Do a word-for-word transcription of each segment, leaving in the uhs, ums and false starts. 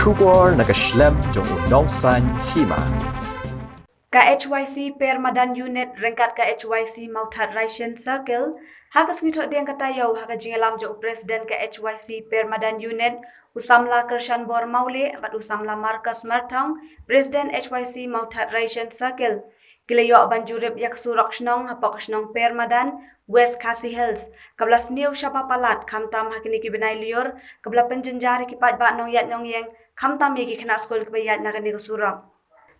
Khubor na ka shlem jong u nongsan hima. Ka H Y C Permadan Unit ryngkat ka H Y C Mawthadraishan Circle ha ka sngi Thohdieng ka taïew ha ka jingïalam jong u President ka H Y C Permadan Unit u samla Kyrshanbor Mawlieh bad u samla Marcus Marthong, President H Y C Mawthadraishan Circle, ki la ïoh ban jurip ïa ka surok shnong hapoh ka shnong Permadan, West Khasi Hills, kaba la sniew shaba palat khamtam ha kine ki bnai lyiur, kaba la pynjynjar ïa ki paidbah nongïaid nongïeng, khamtam ïa ki khynnah skul kiba ïaid na kane ka surok.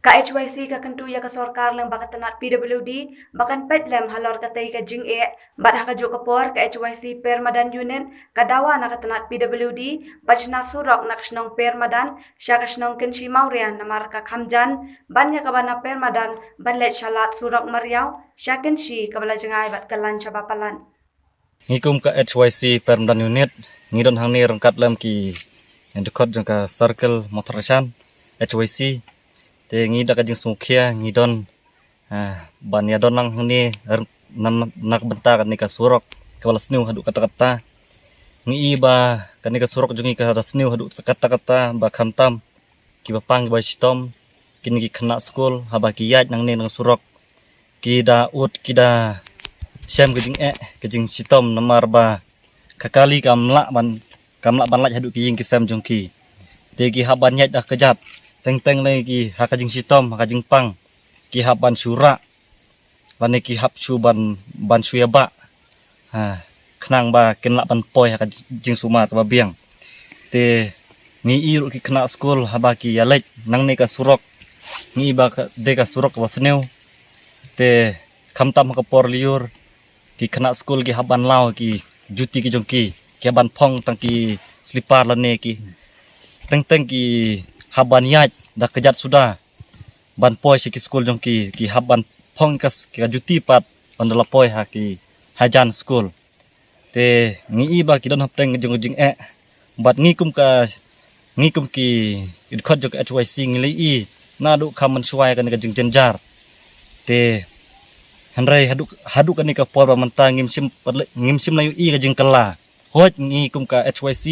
Ka H Y C ka kyntu ïa ka sorkar lyngba ka tnat P W D ba kan peit lem halor katei ka jingeh, bad ha kajuh ka por ka H Y C Permadan Unit ka dawa na ka tnat P W D ban shna surok na ka shnong Permadan sha ka shnong Kynshi Mawria namar ka kham jan ban ïa kaba na Permadan ban leit sha lad surok mariaw sha Kynshi kaba la jngai bad kylla shaba palat. Ngi kum ka H Y C Permadan Unit ngi don hangne ryngkat lem ki dkhot jong ka Circle Mawthadraishan H Y C. Te ngi da ka jingsngewkhia ngi don, ah, ban ïadon lang hangne r-, na, na ka bynta kane ka surok kaba la sniew haduh katta katta. Ngi i ba kane ka surok jong ngi ka la sniew haduh katta katta ba khamtam kiba pang kiba shitom, kine ki khynnah skul haba ki ïaid nangne na surok ki da ud ki da shem ka jingeh ka jingshitom namar ba ka kali kam lah ban, kam lah ban lait haduh ki ïing ki sem jong ki. Te ki hap ban ïaid da kjat teng teng lei ki ha ka jingshitom ha ka jingpang ki hap ban shu rah lane ki hap shu ban, ban shu ïa bah. Ha, khnang ba kin lah ban poi ha ka jingsumar kaba biang. Te ngi i ruh ki khynnah skul haba ki ïa leit nangne ka surok, ngi i ba ka, dei ka surok kaba sniew. Te khamtam ha ka por lyiur ki khynnah skul ki hap ban law ki juti ki jong ki, ki hap ban phong tang ki slipar lane ki teng teng ki hap ban ïaid da kjat suda ban poi sha ki skul jong ki, ki hap ban phong ka s-, ka juti pat ban da la poi ha ki hajan skul. Te ngi i ba ki don hapdeng jong ka jingeh bad ngi kum ka, ngi kum ki dkhot jong ka H Y C ngi la i naduh kham mynshuwa ïa kane ka jingjynjar. Te hynrei haduh, haduh kane ka por ba mynta ngim shym pat le-, ngim shym la ïohi ka jingkylla. Hooid ngi kum ka H Y C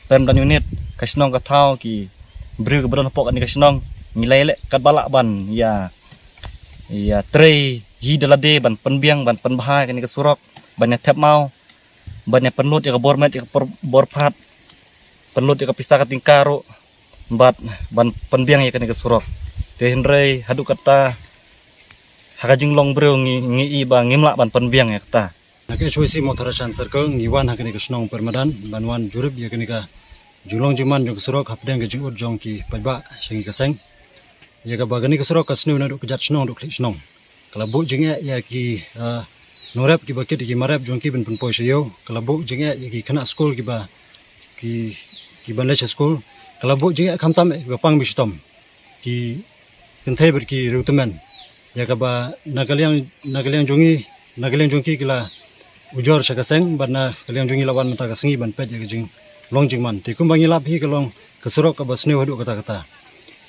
Permadan Unit ka shnong ka thaw ki briew kiba don hapoh kane ka shnong ngi la ïaleh katba lah ban ïa, ïa trei hi da lade ban pynbiang ban pynbha kane ka surok ban ïa thep maw ban ïa pynlut ïa ka bor met ïa ka por-, bor phad, pynlut ïa ka pisa ka tyngka ruh bad ban pynbiang ïa kane ka surok. Te hynrei haduh katta ha ka jinglong briew ngi, ngi i ba ngim lah ban pynbiang ïa kata. Na ka H Y C Mawthadraishan Circle ngi wan ha kane ka shnong Permadan ban wan jurip ïa kane ka jinglong jingman jong ka surok hapdeng ka jingud jong ki paidbah sha ngi ka seng. Ïa kaba kane ka surok ka sniew naduh kjat shnong haduh khlieh shnong. Ka la buh jingeh ïa ki, ah, nongrep kiba kit ïa ki marep jong ki ban pynpoi sha ïew. Ka la buh jingeh ïa ki khynnah skul kiba ki, kiban leit sha skul. Ka la buh jingeh khamtam ïa kiba pang ba shitom, ki kynthei bad ki riewtymmen. Ïa kaba na ka liang, na ka liang jong ngi, na ka liang jong ki ki la ujor sha ka seng bad na ka liang jong ngi la wan mynta ka sngi ban peit ïa ka jinglong jingman. Te kumba ngi lap hi ka long ka surok kaba sniew haduh katta katta.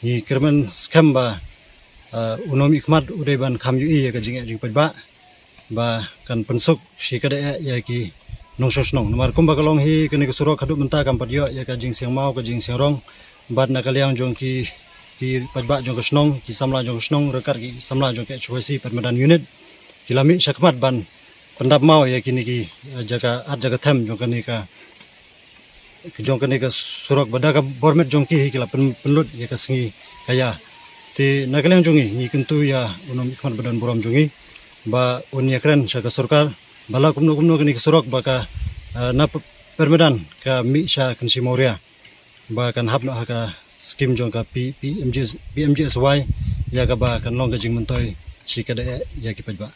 Ngi kyrmen skhem ba, ah, u nongmihkhmat u dei ban kham ïohi ïa ka jingeh jingpaidbah ba kan pynsuk shi kada eh ïa ki nongshong shnong. Namar kumba ka long hi kane ka surok haduh mynta kam pat ïoh ïa ka jingsngewmaw ka jingsngew rong bad na ka liang jong ki, ki paidbah jong ka shnong, ki samla jong ka shnong ryngkat ki samla jong ka H Y C Permadan Unit ki la mih shakhmat ban pyndap maw ïa kine ki, eh, jaka at jaka them jong kane ka jong kane ka surok ba da ka bor met jong ki hi ki la pyn-, pynlut ïa ka sngi ka ïa. Te na ka liang jong ngi ngi kyntu ïa u nongmihkhmat ba don burom jong ngi ba un ïakren sha ka sorkar ba la kumno kumno kane ka surok ba ka, eh, na P-, Permadan ka mih sha Kynshi Mawria ba kan hap noh ha ka skim jong ka P-, P M G S, P M G S Y ïa kaba kan long ka jingmyntoi shi kada eh ïa ki paidbah.